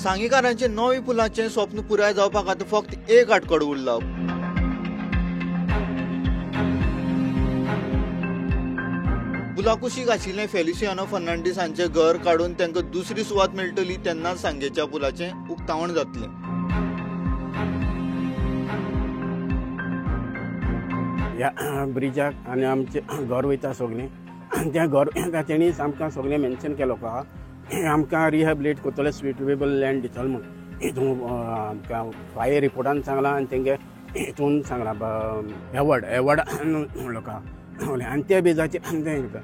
सांगेकारांचे नवे पुलाचें स्वप्न पुराय जावपाक आतां फक्त एक आटकडो उरला. पुला कुशीक आशिल्लें फेलिसियानो फर्नांडीस हांचें घर काडून तांकां दुसरी सुवात मेळटली तेन्ना सांगेच्या पुलाचें उक्तावण जातलें. ह्या ब्रिजाक आनी आमचें घर वयता सगळें तें घर तेणी आमकां सगळें मेन्शन केलो का आमकां रिहेबिलिट करतले सुटेबल लँड दितले म्हूण हितून आमकां फायर रिपोर्टान सांगलां आनी तेंगे हितून सांगलां एवॉर्ड एवॉर्ड म्हणलो का आनी त्या बेजाचेर तें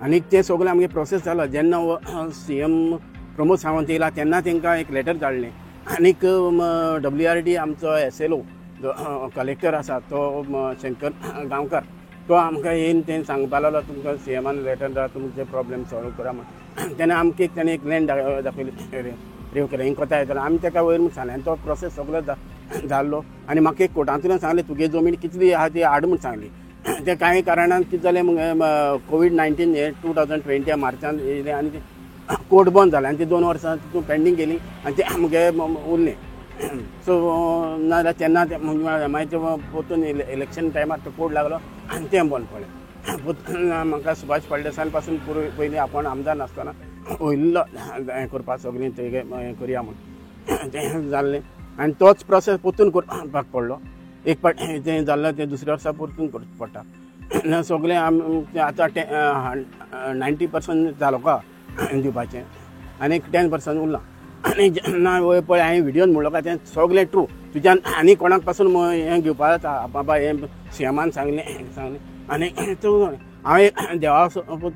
आनी तें सगळें आमगे प्रोसेस जालो. जेन्ना सी एम प्रमोद सावंत येयला तेन्ना तेंकां एक लेटर धाडलें आनीक डब्ल्यू आर डी आमचो एस एल ओ जो कलेक्टर आसा तो शंकर गांवकार तो आमकां येवन तें सांगपा लागलो तुमकां सी एमान लेटर धाड तुमचे प्रॉब्लेम सॉल्व करा म्हूण. तेन्ना आमकां एक तेणें एक लँड दाखयली रेव केलें हिंग कोता येतलो आमी तेका वयर म्हूण सांगलें आनी तो प्रोसेस सगळो जाल्लो. आनी म्हाका एक कोर्टांतल्यान सांगलें तुगे जमीन कितली आहा ती हाड म्हूण सांगली. ते कांय कारणान कितें जालें कोवीड-19 हें 2020 मार्चान येयलें आनी कोर्ट बंद जालें आनी ती 2 वर्सां तितून पेंडींग गेली आनी तें आमगे उरलें. सो नाजाल्यार तेन्ना तें मागीर तें परतून इलेक्शन टायमार तो कोर्ट लागलो आनी तें बंद पडलें. म्हाका सुभाष फळदेसायान पासून पयलीं आपूण आमदार नासतना वयल्लो हें करपाक सगळें तें हें करया म्हूण तें जाल्लें आनी तोच प्रोसेस परतून करपाक पडलो. एक पाट तें जाल्लें तें दुसऱ्या वर्सा परतून करचें पडटा. सगळें आमी आतां 90% जालो का दिवपाचें आनी 10% उरलां. आनी जेन्ना वयर पळय हांवें व्हिडियोन म्हणलो काय तें सगळें ट्रू तुज्यान आनी कोणाक पासून हें घेवपा जाता बाबा हें सी एमान सांगलें सांगलें आनी तूं हांवें देवा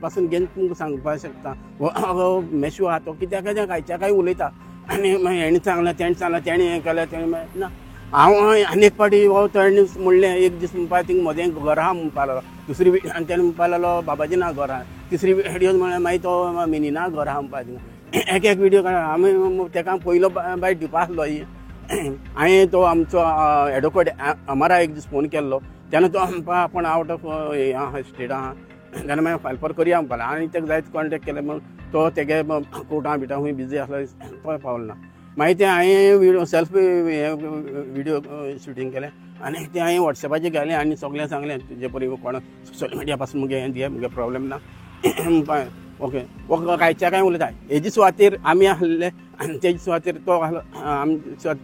पासून घेवन तुमकां सांगपाक शकता हो मेशू आहा तो कित्याक कित्याक कांयच्या कांय उलयता आनी हेणें सांगलें तेणें सांगलें तेणें हें केलें तेणें ना. हांव आनी एक फावटी हो तेणें म्हणलें एक दीस म्हणपा थिंग म्हजें घर आहा म्हणपा लागलो दुसरी आनी तेणें म्हणपा लागलो बाबाजी ना घर आहा तिसरी व्हिडियो म्हणल्यार मागीर तो मिनीना घर आहा म्हणपा थिंगा एक एक व्हिडियो काडला. आमी तेका पयलो बायट दिवपा आसलो. हांवें तो आमचो एडवोकेट अमरा एक दीस फोन केल्लो तेन्ना तो म्हणपा आपूण आवट ऑफ हें आहा स्टेट आहा तेन्ना मागीर फायल पर करया म्हणपा लागलो आनी तेका जायत कॉन्टेक्ट केलें म्हूण तो तेगे कोर्टां बिटां खूंय बिजी आसलो तो पावलो ना. मागीर तें हांवें सेल्फ हें व्हिडियो शुटींग केलें आनी तें हांवें वॉट्सॅपाचेर घालें आनी सगळें सांगलें तुजे परी कोण सोशल मिडिया पासून मुगे हें दिया मुगे प्रॉब्लेम ना. ओके कांयच्या कांय उलयता हेजी सुवातेर आमी आसले आनी तेजी सुवातेर तो आसलो आमी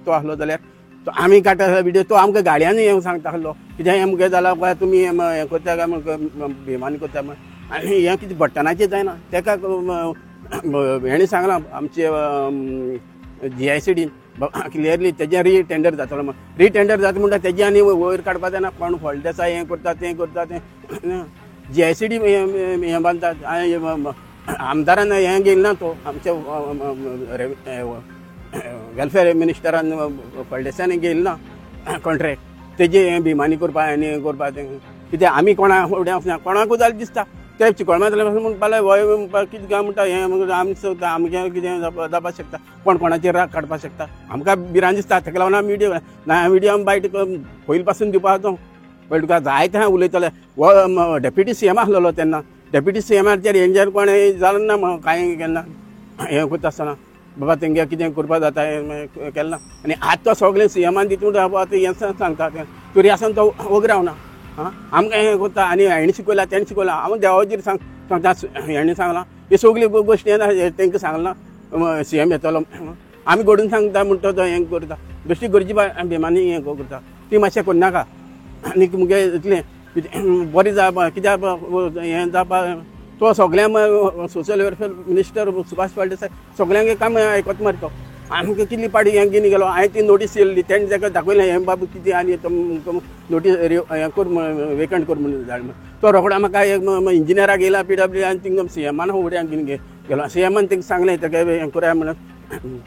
तो आसलो जाल्यार तो आमी काडटा व्हिडियो तो आमकां गाडयांनी हें सांगता आसलो कितें हें मुगे जालां काय तुमी हें करता काय म्हूण बेमानी करता म्हूण. आनी हें कितें बटनाचेर जायना तेका हेणें सांगलां आमचे जी आय सी डीन क्लियरली तेजें रिटेंडर जातलो म्हूण. रिटेंडर जाता म्हणटा तेजें आनी वयर काडपा जायना कोण फॉल्ट आसा हें करता तें करता तें जी आय सी डी हें बांदता. आमदारान हें घेयलें ना तो आमच्या वेलफेअर मिनिस्टरान फळदेसायान घेयलें ना कॉन्ट्रॅक्ट तेजें हें बेमानी करपा आनी हें करपा तें कित्याक आमी कोणा फुडें वचना कोणाकूय जाल्यार दिसता ते चिकोळमा म्हणपा लागले वय म्हणपा कितें काय म्हणटा हें आमी आमगें कितें जावपाक शकता कोण कोणाचेर राग काडपाक शकता आमकां भिरांत दिसता. तेका लागून आमी व्हिडियो ना व्हिडियो आमी बायट पयलीं पासून दिवपाचो पळय तुका जाय तें उलयतले. हो डेप्युटी सी एम आसलेलो तेन्ना डेप्युटी सी एमाचेर हेंचेर कोण जालें ना कांय केन्ना हें करता आसतना बाबा तेंगे कितें करपा जाता हें केलें ना. आनी आतां तो सगळें सी एमान तितून आतां हें सांगता तें तरी आसून तो वगरो रावना आं आमकां हें करता आनी हेणें शिकयलां तेणें शिकयलां हांव देवाचेर सांगता हेणें सांगलां ह्यो सगल्यो गोश्टी तेंकां सांगलां सी एम येतलो आमी घडून सांगता म्हणटा तो हें करता बेश्टी गरजी बेमानी हें करता ती मातशें करनाका. आनी मुगे इतलें बरें जावपा कित्याक हें जावपा तो सगळ्यांक social welfare minister Subhash Phaldesai सगळ्यांक काम आयकत मरे तो आमकां कितली पाडी हें घेवन गेलो. हांवें ती नोटीस येयल्ली तेणें ताका दाखयलें हें बाबू कितें आनी नोटीस हें कर वेकंट कर म्हणून धाड तो रोखडो म्हाका एक इंजिनियराक येयला पी डब्ल्यू आनी थिंग सी एमान फुड्याक घेवन गेलो. सी एमान तांकां सांगलें ताका हें करया म्हणून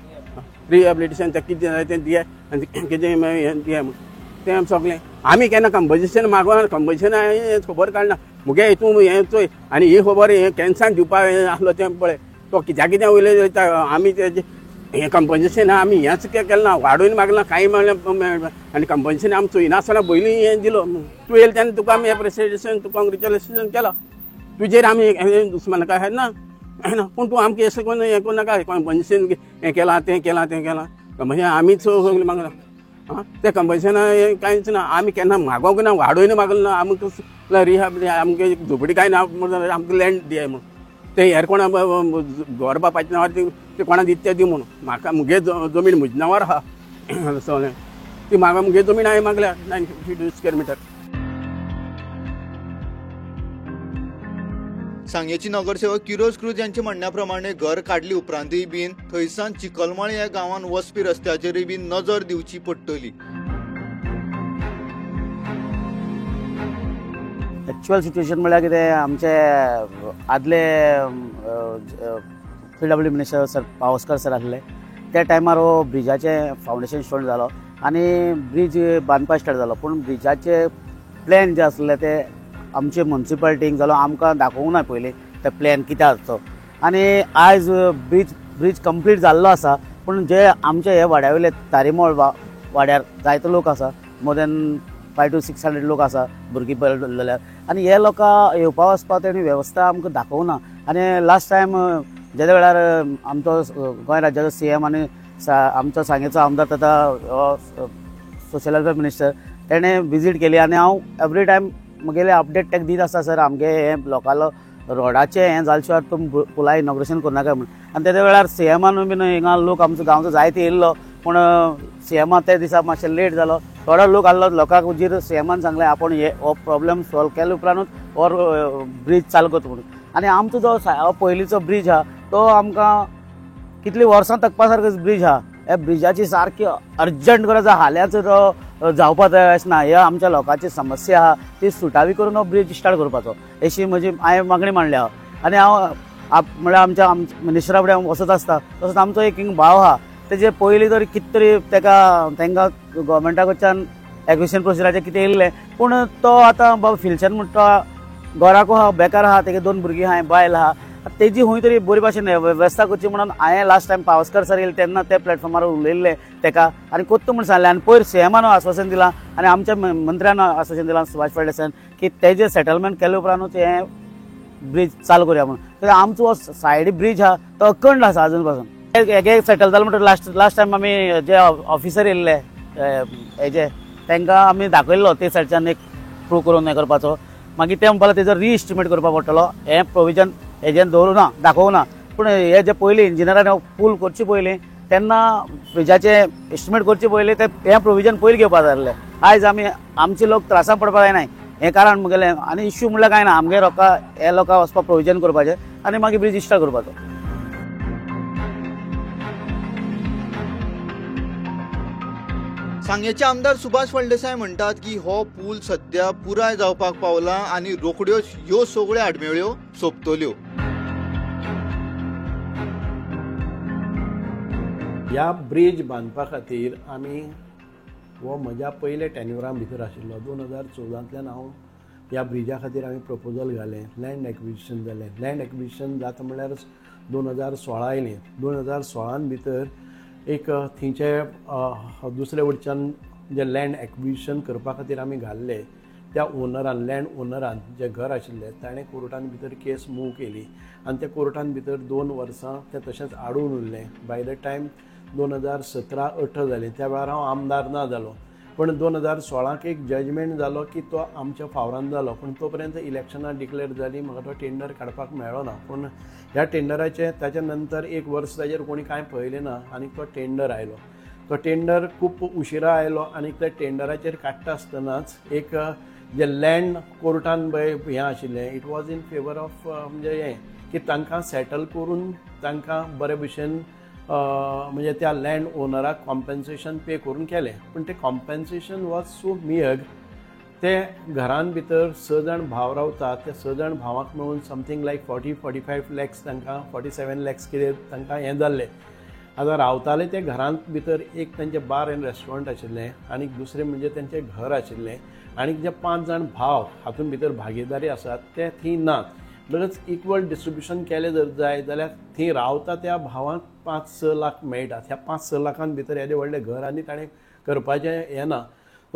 रिहेबिलिटेशन तें कितें जाय तें दिया आनी कितें हें दिया म्हूण तें सगळें आमी केन्ना कंपोजिशन मागोना कंपोजिशन हांवें खबर काडना मुगे हितून हें चोय आनी ही खबर हें कॅन्सान दिवपा आसलो तें पळय तो कित्याक कितें उलयता. आमी तेजें हें कंपोजिशन आमी हेंच केलें ना वाडून मागलां कांय मागलें आनी कंपोजिशन आमी चोयनासतना पयलीं हें दिलो. तूं येयलें तेन्ना तुका आमी एप्रिसिएशन तुका कॉंग्रेच्युलेशन केलां तुजेर आमी दुस्मान काय ना. ना, पूण तूं आमकां अशें कोन्न हें करूं नाका, कंपन्सेशन हें केलां तें केलां तें केलां, कंपन्सेशन आमीच सगळें मागलां. आं, तें कंपन्सेशन हें कांयच ना, आमी केन्ना मागोंक ना, वाडोय मागलें ना. आमकां रिहाब आमगे झोपडी कांय ना, आमकां लँड दियाय म्हूण. तें हेर कोणा घर बापायच्या नांवार ते कोणा दिता ते दी म्हूण. म्हाका मुगे जमीन म्हज्या नांवार आहा सगळें, ती म्हाका मुगे जमीन हांवें मागल्या 952 स्क्वेअर मिटर. सांगेची नगरसेवक किरोज क्रूज यांच्या म्हणण्या प्रमाणे घर काडली उपरांतय बीन थंयसान चिखलमाळ ह्या गांवान वचपी रस्त्याचेरय बीन नजर दिवची पडटली. एक्चुअल सिच्युएशन म्हळ्यार कितें, आमचे आदले PW minister sir Pawaskar sir आसले त्या टायमार हो ब्रिजाचें फावंडेशन स्टोन जालो आनी ब्रीज बांदपाक स्टार्ट जालो. पूण ब्रिजाचे प्लॅन जे आसले ते आमचे म्युनिसिपालिटीक जालो आमकां दाखोवंक ना पयलीं ते प्लॅन कितें आसचो. आनी आयज ब्रीज कंप्लीट जाल्लो आसा, पूण जे आमचे हे वाड्या वयले तारीमोळ वाड्यार जायते लोक आसा, मोर दॅन 500 to 600 लोक आसा भुरगीं बरें जाल्यार, आनी हे लोकां येवपा वचपा तेणी वेवस्था आमकां दाखोवना. आनी लास्ट टायम जेन्ना वेळार आमचो गोंय राज्याचो CM आनी आमचो सांगेचो आमदार तथा सोशल वेलफेअर मिनिस्टर तेणें विजीट केली आनी हांव एवरी टायम म्हगेले अपडेट ताका दीत आसता, सर आमगे हें लोकांलो रोडाचें हें जाले शिवाय तुमी पुला इनॉग्रेशन करूं नाका म्हूण. आनी तेज्या वेळार CMान बीन हिंगा लोक आमचो गांवचो जायते येयल्लो, पूण CMान त्या दिसा मातशें लेट जालो, थोडो लोक आहलो. लोकांक उजीर CMान सांगलें आपूण हे हो प्रॉब्लम सॉल्व केले उपरांतूच हो ब्रीज चालू करता म्हणून. आनी आमचो जो पयलींचो ब्रीज आहा तो आमकां कितलीं वर्सां तकपा सारको ब्रीज आहा. ह्या ब्रिजाची सारकी अर्जंट गरज आहा, हाल्यांच तो जावपा जाय अशें ना. ह्या आमच्या लोकांची समस्या आहा ती सुटावी करून हो ब्रीज स्टार्ट करपाचो अशी म्हजी हांवें मागणी मांडल्या. आनी हांव म्हळ्यार आमच्या मिनिस्टरा फुडें वचत आसता, तसोच आमचो एक भाव आहा तेजे पयलीं तरी कितें तरी तेका तांकां गोवोरमेंटा कडच्यान एक्विशन प्रोसिजराचें कितें येयल्लें, पूण तो आतां बाबा फिल्शन म्हणटा तो घराकू आहा, बेकार आहा, तेगे 2 भुरगीं आहा, बायल आहा, तेजी खंय तरी बरी भाशेन वेवस्था करची म्हणून हांवें लास्ट टायम पावसकर सर येयले तेन्ना त्या प्लॅटफॉर्मार उलयल्लें तेका आनी कोत्त म्हूण सांगलें. आनी पयर CMान आश्वासन दिलां आनी आमच्या मंत्र्यान आश्वासन दिलां सुभाष फळदेसायान की तेजें सेटलमेंट केले उपरांतूच हें ब्रीज चालू करुया म्हणून. कित्याक आमचो हो सायड ब्रीज आहा तो अखंड आसा अजून पासून. एक सेटल जालो म्हणटकीर लास्ट टायम आमी जे ऑफिसर येयल्ले हेजे तांकां आमी दाखयल्लो ते सायडच्यान एक प्रूव करून हें करपाचो, मागीर ते म्हणपाक तेजो रिएस्टिमेट करपाक पडटलो, हें प्रोविजन हेजेन दवरूं ना, दाखोवं ना. पूण हे जे पयलीं इंजिनियरान पूल करचे पयलीं तेन्ना ब्रिजाचें एस्टिमेट करचे पयलीं ते हें प्रोविजन पयलीं घेवपा जाय आसलें. आयज आमी आमचे लोक त्रासान पडपाक जायना हें कारण म्हगेलें. आनी इश्यू म्हणल्यार कांय ना, आमगे लोकां हे लोकां वचपाक प्रोविजन करपाचें आनी मागीर ब्रीज स्टार्ट करपाचो. सांगेचे आमदार सुभाष फळदेसाय म्हणटात की हो पूल सध्या पुराय जावपाक पावला आनी रोखड्योच ह्यो सगळ्यो आडमेळ्यो सोंपतल्यो. ह्या ब्रीज बांदपा खातीर आमी हो म्हज्या पयल्या टेन्युरा भितर आशिल्लो 2014 हांव ह्या ब्रिजा खातीर आमी प्रपोजल घालें, लँड एक्विजिशन जालें. लँड एक्विजिशन जाता म्हणल्यार 2016 आयलें. 2016 भितर एक थंयचे दुसरे वटच्यान जे लँड एक्विजिशन करपा खातीर आमी घाल्ले त्या ओनरान, लँड ओनरान जे घर आशिल्लें ताणें कोर्टान भितर केस मूव केली आनी त्या कोर्टान भितर 2 वर्सां तें तशेंच आडून उरलें. बाय the time 2017-18 जालें त्या वेळार हांव आमदार ना जालो, पूण 2016 एक जजमेंट जालो की तो आमच्या फावरान जालो, पूण तो पर्यंत इलेक्शनां डिक्लेर जालीं, म्हाका तो टेंडर काडपाक मेळ्ळो ना. पूण ह्या टेंडराचें ताच्या नंतर 1 वर्स ताजेर कोणी कांय पळयलें ना आनी तो टेंडर आयलो. तो टेंडर खूब उशिरा आयलो आनी त्या टेंडराचेर काडटा आसतनाच एक जे लँड कोर्टान पळय हें आशिल्लें, it was in favour of म्हणजे हें की तांकां सेटल करून तांकां बरे भशेन म्हणजे त्या लँड ओनराक कॉम्पेन्सेशन पे करून केलें. पूण तें कॉम्पेन्सेशन वॉज सो मियग, ते घरान भितर 6 जाण भाव रावतात, त्या 6 जाण भावांक मेळून समथींग लायक 40-45 लॅक्स तांकां 47 लॅक्स कितें तांकां हें जाल्लें. आतां रावताले ते घरांत भितर एक तांचें बार एंड रेस्टॉरंट आशिल्लें आनी दुसरें म्हणजे तांचें घर आशिल्लें आनी जे 5 जाण भाव हातूंत भितर भागीदारी आसात ते थंय नात. म्हणटकच इक्वल डिस्ट्रिब्युशन केलें जर जाय जाल्यार थंय रावता त्या भावांक 5-6 लाख मेळटात. ह्या 5-6 लाखां भितर येदें व्हडलें घर आनी ताणें करपाचें हें ना.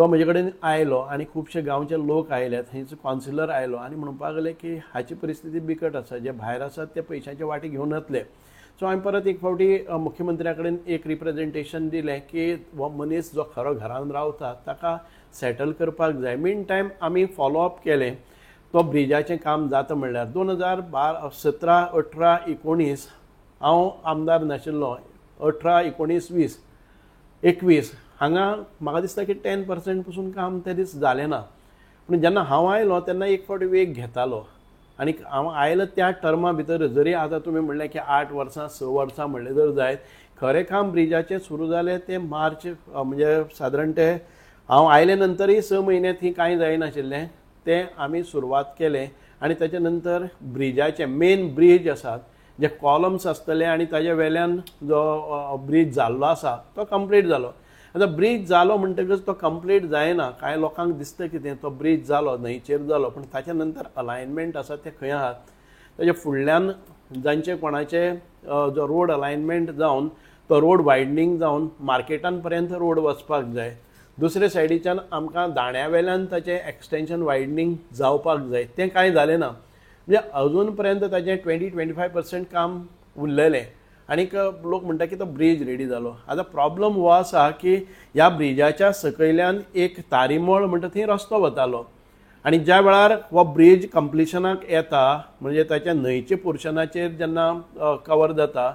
तो म्हजे कडेन आयलो आनी खुबशे गांवचे लोक आयले, थंयचो कावन्सिलर आयलो आनी म्हणपाक लागले की हाची परिस्थिती बिकट आसा, जे भायर आसात ते पयशांचे वाटे घेवन येतले. सो हांवें परत एक फावटी मुख्यमंत्र्या कडेन एक रिप्रेजेंटेशन दिलें की हो मनीस जो खरो घरान रावता ताका सेटल करपाक जाय. मीन टायम आमी फॉलोअप केलें, तो ब्रिजाचें काम जाता म्हणल्यार 2012, 17, 18, 19 हांव आमदार नाशिल्लो, 18, 19, 20, 21 हांगा म्हाका दिसता की 10% पसून काम ते दीस जालें ना. पूण जेन्ना हांव आयलो तेन्ना एक फावटी वेग घेतालो आनी हांव आयलो त्या टर्मा भितर जरी आतां तुमी म्हणलें की 8 वर्सां 6 वर्सां म्हणलें जर जायत, खरें काम ब्रिजाचें सुरू जालें तें मार्च म्हणजे सादारण ते हांव आयले नंतरय 6 म्हयने थंय कांय जायनाशिल्लें, तें आमी सुरवात केलें. आनी ताच्या नंतर ब्रिजाचें मेन ब्रीज आसात जे कॉलम्स आसतले आनी ताजे वेल्यान जो ब्रीज जाल्लो आसा तो कंप्लीट जालो. आतां ब्रीज जालो म्हणटकच तो कंप्लीट जायना, कांय लोकांक दिसता कितें तो ब्रीज जालो न्हंयचेर जालो, पूण ताच्या नंतर अलायनमेंट आसा तें खंय आहा, ताच्या फुडल्यान जांचे कोणाचे जो रोड अलायनमेंट जावन तो रोड वायडनींग जावन मार्केटान पर्यंत रोड वचपाक जाय, दुसरे सायडीच्यान आमकां दाण्या वेल्यान ताचें एक्सटेंशन वायडनींग जावपाक जाय, तें कांय जालें ना. म्हणजे अजून पर्यंत ताचें 20-25% काम उरलेलें आनीक लोक म्हणटा की तो ब्रीज रेडी जालो. आतां प्रॉब्लम हो आसा की ह्या ब्रिजाच्या सकयल्यान एक तारीमळ म्हणटा थंय रस्तो वतालो आनी ज्या वेळार हो ब्रीज कंप्लिशनाक येता म्हणजे ताच्या न्हंयचे पोर्शनाचेर जेन्ना कवर जाता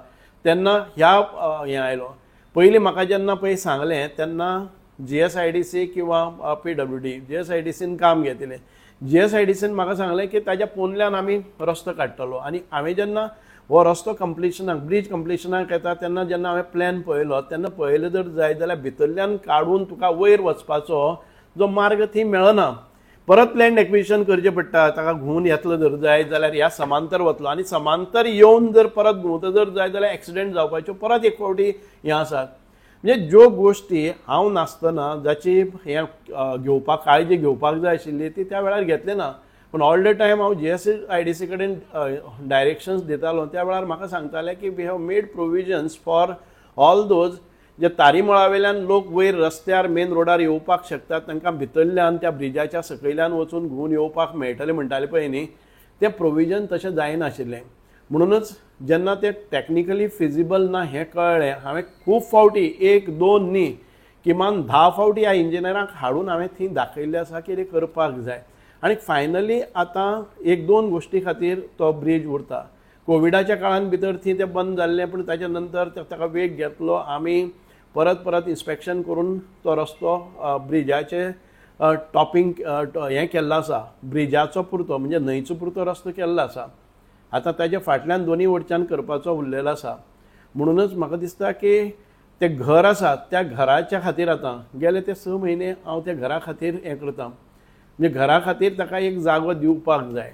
तेन्ना ह्या हें आयलो. पयलीं म्हाका जेन्ना पळय सांगलें तेन्ना GSIDC किंवा PWD, GSIDCन काम घेतिल्लें. GSIDCन म्हाका सांगलें की ताच्या पोंदल्यान आमी रस्तो काडटलो आनी हांवें जेन्ना हो रस्तो कंप्लिशनाक ब्रीज कंप्लिशनाक येता तेन्ना जेन्ना हांवें प्लॅन पळयलो तेन्ना पळयलें जर जायत जाल्यार भितरल्यान काडून तुका वयर वचपाचो जो मार्ग थंय मेळना, परत लँड एक्विजिशन करचें पडटा, ताका घुंवून येतलो जर जायत जाल्यार ह्या समांतर वतलो आनी समांतर येवन जर परत घुंवता जर जायत जाल्यार एक्सिडंट जावपाच्यो परत एक फावटी हें आसात. म्हणजे ज्यो गोश्टी हांव नासतना जाची हें घेवपाक काळजी घेवपाक जाय आशिल्ली ती त्या वेळार घेतली ना. पूण ऑल the time हांव GSIDC कडेन डायरेक्शन्स दितालो त्या वेळार म्हाका सांगताले की we have made provisions for all those जे तारीमळा वेल्यान लोक वयर रस्त्यार मेन रोडार येवपाक शकतात तांकां भितरल्यान त्या ब्रिजाच्या सकयल्यान वचून घुंवून येवपाक मेळटलें म्हणटाले पळय न्ही, तें प्रोविजन तशें जायनाशिल्लें. म्हणूनच जेन्ना तें टॅक्निकली फिजिबल ना हें कळ्ळें, हांवें खूब फावटी 1-2 न्ही किमान 10 फावटी ह्या इंजिनियरांक हाडून हांवें थंय दाखयल्लें आसा की तें करपाक जाय. आनी फायनली आतां 1-2 गोश्टी खातीर तो ब्रीज उरता. कोविडाच्या काळान भितर थंय तें बंद जाल्लें, पूण ताच्या नंतर ताका वेग घेतलो, आमी परत परत इन्स्पेक्शन करून तो रस्तो ब्रिजाचे टॉपिंग हें केल्लो आसा, ब्रिजाचो पुरतो म्हणजे न्हंयचो पुरतो रस्तो केल्लो आसा. आतां ताच्या फाटल्यान दोनी वटच्यान करपाचो उरलेलो आसा. म्हणूनच म्हाका दिसता की तें घर आसा त्या घराच्या खातीर आतां गेले ते 6 म्हयने हांव त्या घरा खातीर हें करता, म्हणजे घरा खातीर ताका एक जागो दिवपाक जाय.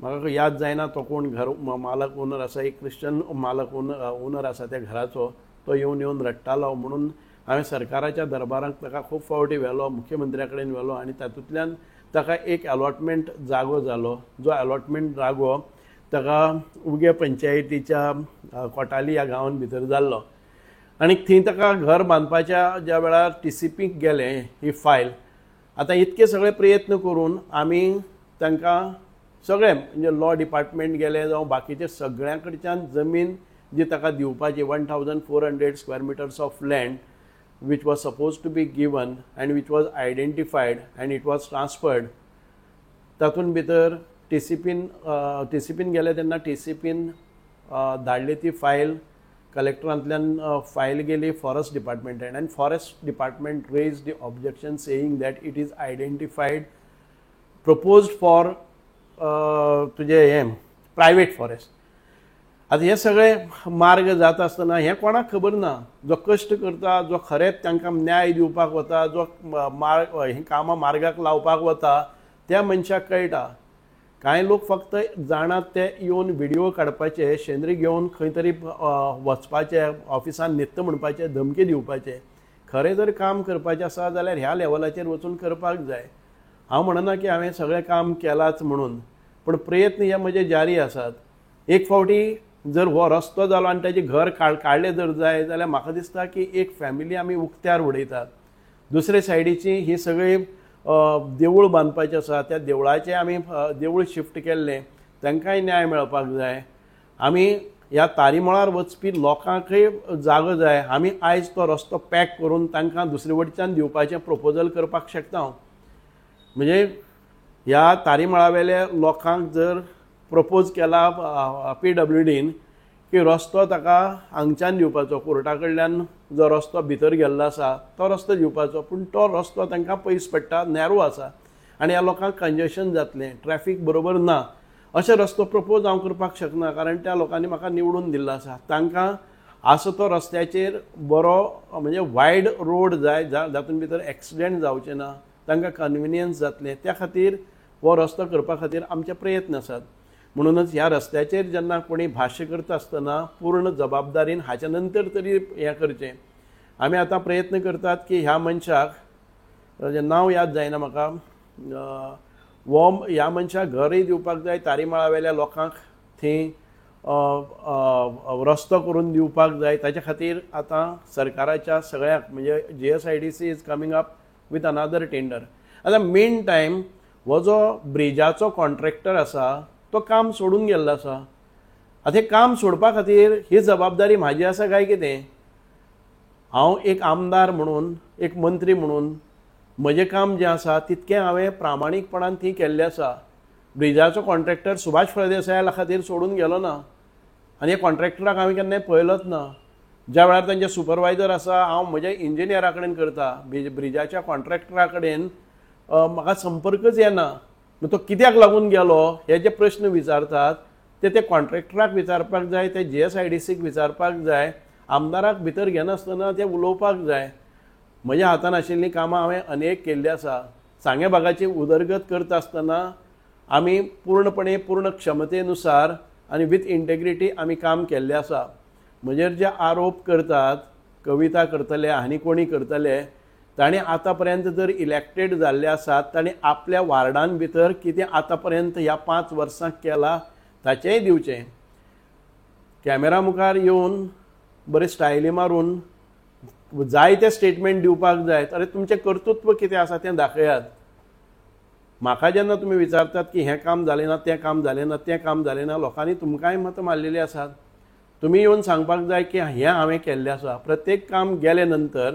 म्हाका याद जायना तो कोण घर मालक ओनर आसा, एक क्रिश्चन मालक ओनर आसा त्या घराचो, तो येवन येवन रडटालो. म्हणून हांवें सरकाराच्या दरबाराक ताका खूब फावटी व्हेलो, मुख्यमंत्र्या कडेन व्हेलो आनी तातूंतल्यान ताका एक अलॉटमेंट जागो जालो, जो अलॉटमेंट जागो ताका उगे पंचायतीच्या कोटाली ह्या गांवान भितर जाल्लो. आनी थंय ताका घर बांदपाच्या ज्या वेळार TCPक गेलें ही फायल, आतां इतके सगळे प्रयत्न करून आमी तांकां सगळे म्हणजे लॉ डिपार्टमेंट गेले जावं बाकीचे सगळ्यां कडच्यान जमीन जी ताका दिवपाची 1400 square meters of land which was suppose to be given and which was identified and it was transferred, तातूंत भितर TCPन गेले तेन्ना TCPन धाडली ती फायल, कलेक्टरांतल्यान फायल गेली फॉरेस्ट डिपार्टमेंटान आनी forest department raise the objection saying that it is identified proposed for तुजें हें private forest. आतां हे सगळे मार्ग जाता आसतना हें कोणाक खबर ना, जो कश्ट करता, जो खरेंच तांकां न्याय दिवपाक वता, जो मार्ग हीं कामां मार्गाक लावपाक वता त्या मनशाक कळटा. कांय लोक फक्त जाणात ते येवन व्हिडिओ काडपाचे, शेंद्री घेवन खंय तरी वचपाचे, ऑफिसान न्हिदता म्हणपाचे, धमकी दिवपाचे. खरें जर काम करपाचें आसा जाल्यार ह्या लेवलाचेर वचून करपाक जाय. हांव म्हणना की हांवें सगळें काम केलांच म्हणून, पूण प्रयत्न हे म्हजे जारी आसात. एक फावटी जर हो रस्तो जालो आनी ताजें घर काडलें जर जाय जाल्यार म्हाका दिसता की एक फॅमिली आमी उक्त्यार उडयतात. दुसरे सायडीची ही सगळी देवूळ बांदपाचें आसा, त्या देवळाचें आमी देवूळ शिफ्ट केल्लें, तांकांय न्याय मेळपाक जाय. आमी ह्या तारीमळार वचपी लोकांकय जागो जाय. आमी आयज तो रस्तो पॅक करून तांकां दुसरे वटच्यान दिवपाचें प्रपोजल करपाक शकता हांव. म्हणजे ह्या तारीमळावेल्या लोकांक जर प्रपोज केला PWDन की रस्तो ताका हांगच्यान दिवपाचो, कोर्टा कडल्यान जो रस्तो भितर गेल्लो आसा तो रस्तो दिवपाचो, पूण तो रस्तो तांकां पयस पडटा, नॅरो आसा आनी ह्या लोकांक कंजेशन जातलें, ट्रॅफीक बरोबर ना, अशें रस्तो प्रपोज हांव करपाक शकना, कारण त्या लोकांनी म्हाका निवडून दिल्लो आसा. तांकां आसा तो रस्त्याचेर बरो म्हणजे वायड रोड जाय, जातून भितर एक्सिडेंट जावचे ना, तांकां कन्विनियन्स जातलें, त्या खातीर हो रस्तो करपा खातीर आमचे प्रयत्न आसात. म्हणूनच ह्या रस्त्याचेर जेन्ना कोणी भाश्य करता आसतना पूर्ण जबाबदारीन हाच्या नंतर तरी हें करचें. आमी आतां प्रयत्न करतात की ह्या मनशाक, नांव याद जायना म्हाका, हो ह्या मनशाक घरय दिवपाक जाय, तारीमळावेल्या लोकांक थंय रस्तो करून दिवपाक जाय. ताच्या खातीर आतां सरकाराच्या सगळ्यांक म्हणजे GSIDC is coming up with another tender. आतां मेन टायम हो जो ब्रिजाचो कॉन्ट्रॅक्टर आसा तो काम सोडून गेल्लो आसा. आतां हें काम सोडपा खातीर ही जबाबदारी म्हाजी आसा काय कितें? हांव एक आमदार म्हणून, एक मंत्री म्हणून म्हजें काम जें आसा तितकें हांवें प्रामाणीकपणान ती केल्लें आसा. ब्रिजाचो कॉन्ट्रॅक्टर सुभाष फळदेसाया खातीर सोडून गेलो ना आनी ह्या कॉन्ट्रॅक्टराक हांवें केन्नाय पळयलोच ना. ज्या वेळार तांचे सुपरवायजर आसा, हांव म्हज्या इंजिनियरा कडेन करता, ब्रिजाच्या कॉन्ट्रॅक्टरा कडेन म्हाका संपर्कच येना. तो कित्याक लागून गेलो हे जे प्रश्न विचारतात ते ते कॉन्ट्रॅक्टराक विचारपाक जाय, ते GSIDCक विचारपाक जाय, आमदाराक भितर घेनासतना ते उलोवपाक जाय. म्हज्या हातान आशिल्लीं कामां हांवें अनेक केल्लीं आसा. सांगें भागाची उदरगत करता आसतना आमी पूर्णपणे पूर्ण क्षमतेनुसार आनी विथ इंटेग्रिटी आमी काम केल्लें आसा. म्हजेर जे आरोप करतात, कविता करतले आनी कोणी करतले, ताणें आतां पर्यंत जर इलेक्टेड जाल्ले आसात ताणें आपल्या वार्डान भितर कितें आतां पर्यंत ह्या 5 वर्सांक केलां ताचेंय दिवचें. कॅमेरा मुखार येवन बरे स्टायली मारून जायते स्टेटमेंट दिवपाक जाय. अरे तुमचें कर्तृत्व कितें आसा तें दाखयात. म्हाका जेन्ना तुमी विचारतात की हें काम जालें ना, तें काम जालें ना, तें काम जालें ना, लोकांनी तुमकांय मतां मारलेलीं आसात. तुमी येवन सांगपाक जाय की हें हांवें केल्लें आसा. प्रत्येक काम गेले नंतर,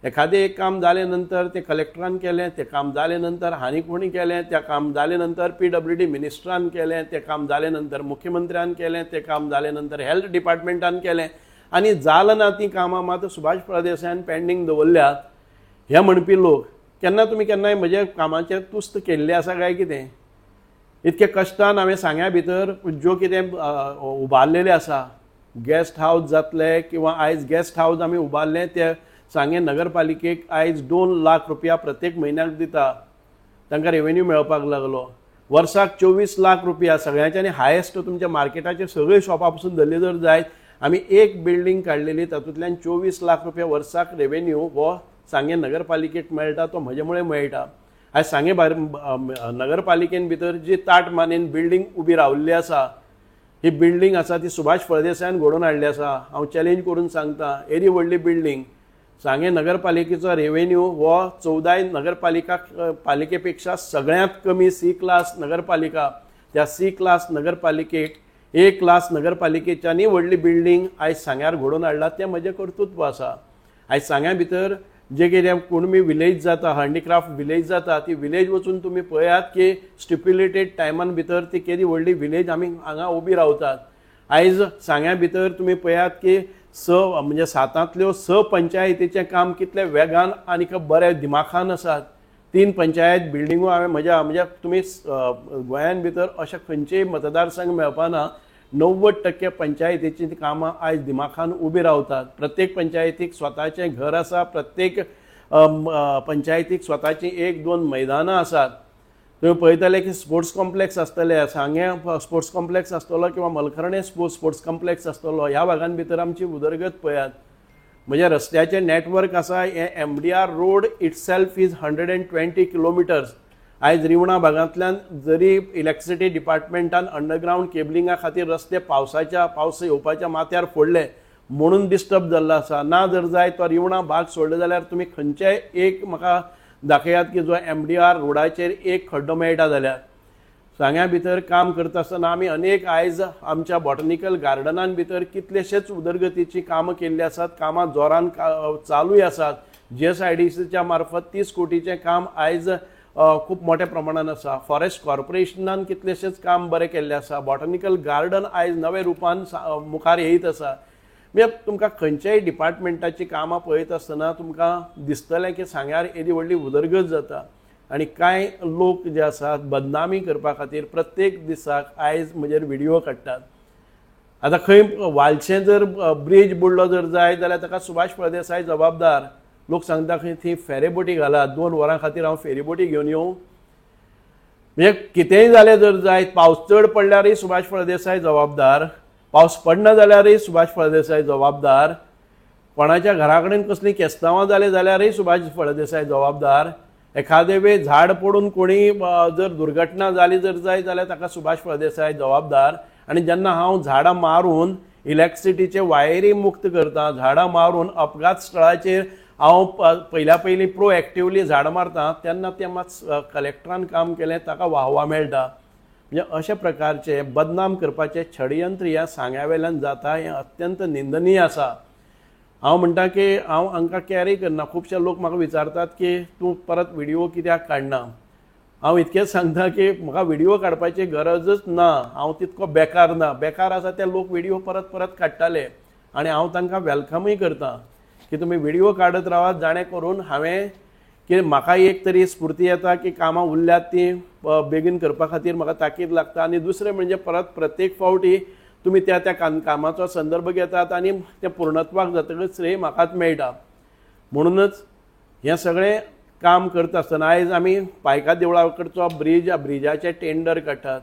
एखादें एक काम जालें नंतर तें कलेक्टरान केलें, तें काम जालें नंतर हांणी कोणी केलें, त्या काम जालें नंतर PWD मिनिस्टरान केलें, तें काम जालें नंतर मुख्यमंत्र्यान केलें, तें काम जालें नंतर हेल्थ डिपार्टमेंटान केलें, आनी जालें ना तीं कामां मात सुभाष फळदेसायान पेंडींग दवरल्यात. हे म्हणपी लोक केन्ना तुमी केन्नाय म्हज्या कामाचें तुस्त केल्लें आसा काय कितें? इतके कश्टान हांवें सांग्या भितर ज्यो कितें उबारलेलें आसा, गेस्ट हावज जातले किंवा आयज गेस्ट हावज आमी उबारलें ते सांगें नगरपालिकेक आयज 2 लाख रुपया प्रत्येक म्हयन्याक दिता, तांकां रेवेन्यू मेळपाक लागलो. वर्साक 24 लाख रुपया सगळ्यांच्यानी हायेस्ट तुमच्या मार्केटाचे सगळे शॉपां पसून धरले जर जायत, आमी एक बिल्डींग काडलेली तातूंतल्यान 24 लाख रुपया वर्साक रेवेन्यू हो सांगें नगरपालिकेक मेळटा, तो म्हजे मुळे मेळटा. आयज सांगें नगरपालिकेन भितर जी ताट मानेन बिल्डींग उबी रावल्ली आसा, ही बिल्डींग आसा ती सुभाष फळदेसायान घडोवन हाडली आसा. हांव चॅलेंज करून सांगता, एदी व्हडली बिल्डींग सांगें नगरपालिकेचो रेवेन्यू हो 14 नगरपालिका पालिकेपेक्षा सगळ्यांत कमी सी क्लास नगरपालिका. त्या सी क्लास नगरपालिकेक ए क्लास नगरपालिकेच्यानी व्हडली बिल्डींग आयज सांग्यार घडोवन हाडला, तें म्हजें कर्तृत्व आसा. आयज सांग्या भितर जे कितें कुणबी विलेज जाता, हँडीक्राफ्ट विलेज जाता, ती विलेज वचून तुमी पळयात की स्टिप्युलेटेड टायमान भितर ती केदी व्हडली विलेज आमी हांगा उबी रावतात. आयज सांग्या भितर तुमी पळयात की 6 म्हणजे 7तांतल्यो 6 पंचायतीचें काम कितले वेगान आनी बऱ्या दिमाखान आसात. 3 पंचायत बिल्डिंगो हांवें म्हज्या म्हणजे तुमी गोंयान भितर अशें खंयचेय मतदारसंघ मेळपाना 90% पंचायतीचीं कामां आयज दिमाखान उबी रावतात. प्रत्येक पंचायतीक स्वताचें घर आसा, प्रत्येक पंचायतीक स्वताचीं 1-2 मैदानां आसात. तुमी पळयतले की स्पोर्ट्स कॉम्प्लेक्स आसतले, सांगें स्पोर्ट्स कॉम्प्लेक्स आसतलो किंवा मलखर्णे स्पोर्ट्स कॉम्प्लेक्स आसतलो. ह्या भागान भितर आमची उदरगत पळयात. म्हणजे रस्त्याचें नेटवर्क आसा हें MDR road itself is 120 kilometres. आयज रिवणा भागांतल्यान जरी इलेक्ट्रिसिटी डिपार्टमेंटान अंडरग्रावंड केबलिंगा खातीर रस्ते पावस येवपाच्या माथ्यार फोडले, म्हणून डिस्टर्ब जाल्लो आसा. ना जर जाय तो रिवणा भाग सोडलो जाल्यार तुमी खंयचेय एक म्हाका दाखयात की जो MDR रोडाचेर एक खड्डो मेळटा जाल्यार. सांग्या भितर काम करता आसतना आमी अनेक आयज आमच्या बॉटनिकल गार्डनान भितर कितलेशेच उदरगतीची कामां केल्ली आसात, कामां जोरान चालूय आसात. GSIDCच्या मार्फत 30 कोटीचें काम आयज खूब मोठ्या प्रमाणान आसा. फॉरेस्ट कॉर्पोरेशनान कितलेशेच काम बरें केल्लें आसा. बॉटनिकल गार्डन आयज नव्या रुपान मुखार येयत आसा. म्हणजे तुमकां खंयच्याय डिपार्टमेंटाची कामां पळयत आसतना तुमकां दिसतलें की सांग्यार येदी व्हडली उदरगत जाता. आनी कांय लोक जे आसात बदनामी करपा खातीर प्रत्येक दिसाक आयज म्हजेर व्हिडियो काडटात. आतां खंय वालचें जर ब्रीज बुडलो जर जाय जाल्यार ताका सुभाष फळदेसाय जबाबदार. लोक सांगता खंय थंय फेरीबोटी घालात, 2 वरां खातीर हांव फेरीबोटी घेवन येवं. म्हणजे कितेंय जालें जर जाय, पावस चड पडल्यारय सुभाष फळदेसाय जबाबदार, पावस पडना जाल्यारय सुभाष फळदेसाय जबाबदार, कोणाच्या घरा कडेन कसलीं केस्तांवां जालीं जाल्यारय सुभाष फळदेसाय जबाबदार, एखादे वेळ झाड पडून कोणी जर दुर्घटना जाली जर जाय जाल्यार ताका सुभाष फळदेसाय जबाबदार. आनी जेन्ना हांव झाडां मारून इलेक्ट्रिसिटीचे वायरी मुक्त करता, झाडां मारून अपघात स्थळाचेर हांव पयल्या पयलीं प्रोएक्टिवली झाडां मारता, तेन्ना तें मात कलेक्टरान काम केलें ताका वाहवा मेळटा. म्हणजे अशा प्रकारचे बदनाम करपाचें षडयंत्र ह्या सांग्या वेल्यान जाता, हें अत्यंत निंदनीय आसा. हांव म्हणटा की हांव हांकां कॅरी करना. खुबशे लोक म्हाका विचारतात की तूं परत व्हिडिओ कित्याक काडना. हांव इतकेंच सांगता की म्हाका व्हिडिओ काडपाची गरजच ना, हांव तितको बेकार ना. बेकार आसा ते लोक व्हिडिओ परत परत काडटाले आनी हांव तांकां वेलकमूय करता की तुमी व्हिडिओ काडत रावात, जाणें करून हांवें की म्हाका एक तरी स्फूर्ती येता की कामां उरल्यात ती बेगीन करपा खातीर म्हाका ताकीद लागता. आनी दुसरें म्हणजे परत प्रत्येक फावटी तुमी त्या त्या कामाचो संदर्भ घेतात आनी तें पूर्णत्वाक जातकच श्रेय म्हाकाच मेळटा. म्हणूनच हें सगळें काम करता आसतना आयज आमी पायका देवळा कडचो ब्रीज, ब्रिजाचें टेंडर काडटात.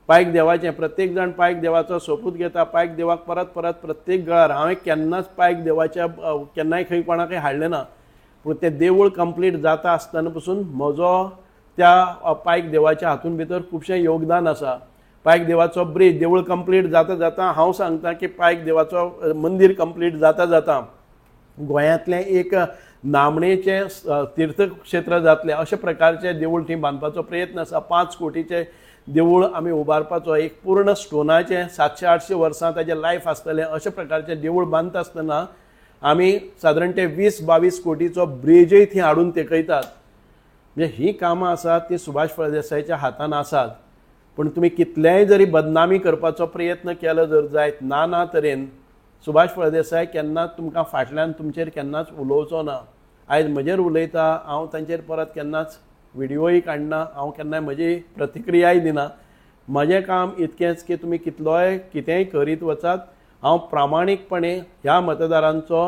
पायक देवाचें प्रत्येक जाण पायक देवाचो सोपूत घेता, पायक देवाक परत परत प्रत्येक गळार. हांवें केन्नाच पायक देवाच्या केन्नाय खंय कोणाकय हाडलें ना, पूण तें देवूळ कंप्लीट जाता आसतना पसून म्हजो त्या पायक देवाच्या हातून भितर खुबशें योगदान आसा. पायक देवाचो ब्रीज देवूळ कंप्लीट जाता जाता हांव सांगता की पायक देवाचो मंदीर कंप्लीट जाता जाता गोंयांतलें एक नामणेचें तीर्थक्षेत्र जातलें अशा प्रकारचें देवूळ थंय बांदपाचो प्रयत्न आसा. 5 कोटीचें देवूळ आमी उबारपाचो, एक पूर्ण स्टोनाचें 700-800 वर्सां ताजें लायफ आसतलें अशा प्रकारचें देवूळ बांदता आसतना आमी सादारण ते 20-22 कोटीचो ब्रिजय थंय हाडून तेकयतात. म्हणजे हीं कामां आसात ती सुभाष फळदेसायाच्या हातान आसात. पूण तुमी कितलेंय जरी बदनामी करपाचो प्रयत्न केलो जर जायत, ना ना तरेन सुभाष फळदेसाय केन्नाच तुमकां फाटल्यान तुमचेर केन्नाच उलोवचो ना. आयज म्हजेर उलयता, हांव तांचेर परत केन्नाच व्हिडिओय काडना, हांव केन्नाय म्हजी प्रतिक्रियाय दिना. म्हजें काम इतकेंच की तुमी कितलोय कितेंय करीत वचात, हांव प्रामाणीकपणे ह्या मतदारांचो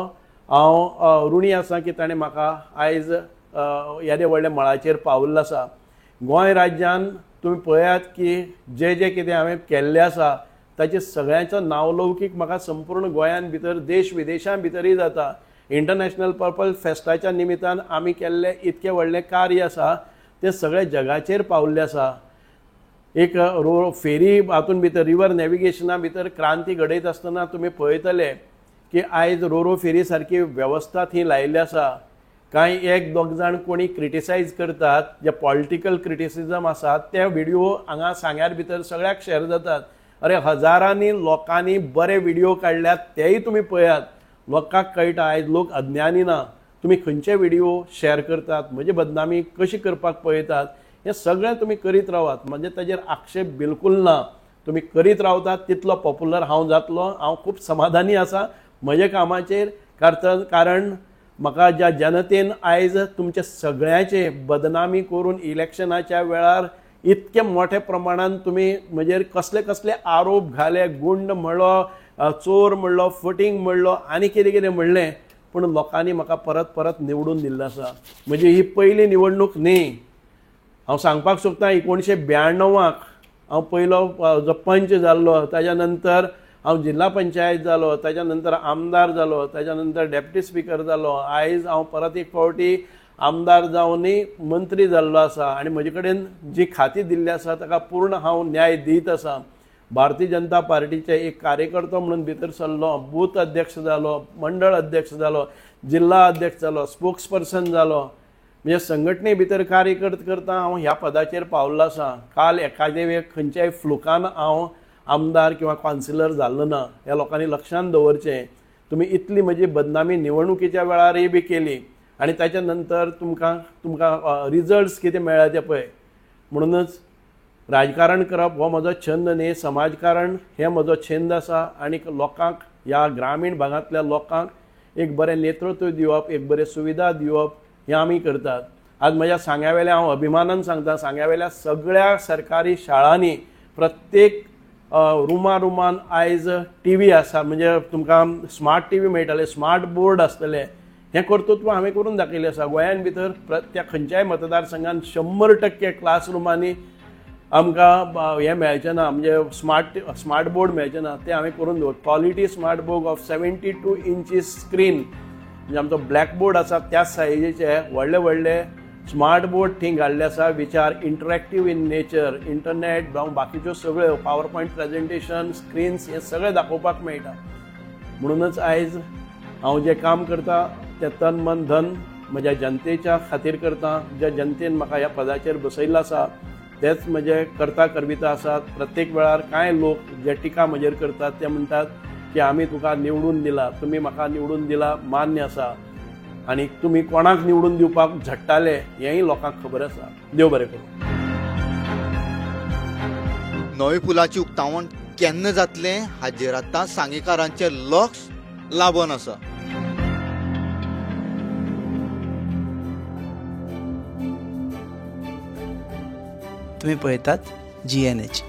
हांव ऋणी आसा की ताणें म्हाका आयज येदे व्हडल्या मळाचेर पावल्लो आसा. गोंय राज्यान तुमी पळयात की जे जे कितें हांवें केल्लें आसा ताचे सगळ्यांचो नांवलौकीक म्हाका संपूर्ण गोंयान भितर, देश विदेशां भितरूय जाता. इंटरनॅशनल पर्पल फेस्टाच्या निमित्तान आमी केल्लें इतकें व्हडलें कार्य आसा तें सगळें जगाचेर पावल्लें आसा. एक रो फेरी हातून भितर रिवर नॅविगेशना भितर क्रांती घडयत आसतना तुमी पळयतले की आयज रोरो फेरी सारकी वेवस्था थंय लायिल्ली आसा. कांय एक दोग जाण कोणी क्रिटिसायज करतात, जे पॉलिटिकल क्रिटिसिजम आसा ते व्हिडिओ हांगा सांग्यार भितर सगळ्याक शेअर जातात. अरे हजारांनी लोकांनी बरे व्हिडिओ काडल्यात तेय तुमी पळयात, लोकांक कळटा. आयज लोक अज्ञानी ना, तुमी खंयचे व्हिडिओ शेअर करतात, म्हजी बदनामी कशी करपाक पळयतात, हें सगळें तुमी करीत रावात. म्हणजे ताजेर आक्षेप बिलकूल ना. तुमी करीत रावतात तितलो पॉप्युलर हांव जातलो. हांव खूब समाधानी आसा म्हज्या कामाचेर, कारण म्हाका ज्या जनतेन आयज तुमचे सगळ्यांचे बदनामी करून इलेक्शनाच्या वेळार इतके मोठ्या प्रमाणान तुमी म्हजेर कसले कसले आरोप घाले, गुंड म्हणलो, चोर म्हणलो, फटींग म्हणलो आनी कितें कितें म्हणलें, पूण लोकांनी म्हाका परत परत निवडून दिल्लो आसा. म्हजी ही पयली निवडणूक न्ही. हांव सांगपाक सोदता 1992 हांव पयलो जो पंच जाल्लो, ताज्या नंतर हांव जिल्हा पंचायत जालो, ताज्या नंतर आमदार जालो, ताज्या नंतर डेप्युटी स्पिकर जालो. आयज हांव परत एक फावटी आमदार जावनूय मंत्री जाल्लो आसा आनी म्हजे कडेन जी खाती दिल्ली आसा ताका पूर्ण हांव न्याय दीत आसा. भारतीय जनता पार्टीचे एक कार्यकर्तो म्हणून भितर सरलो, बूथ अध्यक्ष जालो, मंडळ अध्यक्ष जालो, जिल्हा अध्यक्ष जालो, स्पोक्स पर्सन जालो. म्हणजे संघटने भितर कार्य करत करता हांव ह्या पदाचेर पावल्लो आसा. काल एखादे वेळ खंयच्याय फ्लुकान हांव आमदार किंवा कावन्सिलर जाल्लो ना, ह्या लोकांनी लक्षांत दवरचें. तुमी इतली म्हजी बदनामी निवडणुकीच्या वेळारय बी केली आनी ताच्या नंतर तुमकां तुमकां रिजल्ट्स कितें मेळ्ळा ते पळय. म्हणूनच राजकारण करप हो म्हजो छंद न्ही, समाजकारण हें म्हजो छंद आसा. आनी लोकांक, ह्या ग्रामीण भागांतल्या लोकांक एक बरें नेतृत्व दिवप, एक बरी सुविधा दिवप हें आमी करतात. आज म्हज्या सांग्यावेल्या हांव अभिमानान सांगता, सांग्यावेल्या सगळ्या सरकारी शाळांनी प्रत्येक रुमा रुमान आयज टी व्ही आसा. म्हणजे तुमकां स्मार्ट टी व्ही मेळटले, स्मार्ट बोर्ड आसतले. हें कर्तृत्व हांवें करून दाखयलें आसा. गोंयान भितर त्या खंयच्याय मतदारसंघान 100% क्लासरुमांनी आमकां हें मेळचें ना, म्हणजे स्मार्ट बोर्ड मेळचें ना, तें हांवें करून दवर. Quality smart board of 72 inches screen, म्हणजे आमचो ब्लॅक बोर्ड आसा त्याच सायजीचे व्हडले व्हडले स्मार्ट बोर्ड थंय घाल्ले आसा, which are interactive in nature. Internet जावं बाकीच्यो सगळ्यो पावर पॉयंट प्रेजेंटेशन, स्क्रिन्स हें सगळें दाखोवपाक मेळटा. म्हणूनच आयज हांव जें काम करता तें तन मन धन म्हज्या जनतेच्या खातीर करता. ज्या जनतेन म्हाका ह्या पदाचेर बसयल्लो आसा तेच म्हजे करता करविता आसात. प्रत्येक वेळार कांय लोक जे टिका म्हजेर करतात ते म्हणटात की आमी तुका निवडून दिला, तुमी म्हाका निवडून दिला, मान्य आसा, आनी तुमी कोणाक निवडून दिवपाक झडटाले हेंय लोकांक खबर आसा. देव बरें करूं. नवे पुलाची उक्तावण केन्ना जातलें हाजेर आतां सांगेकारांचें लक्ष लागून आसा. तुम्ही पळयतात GNH.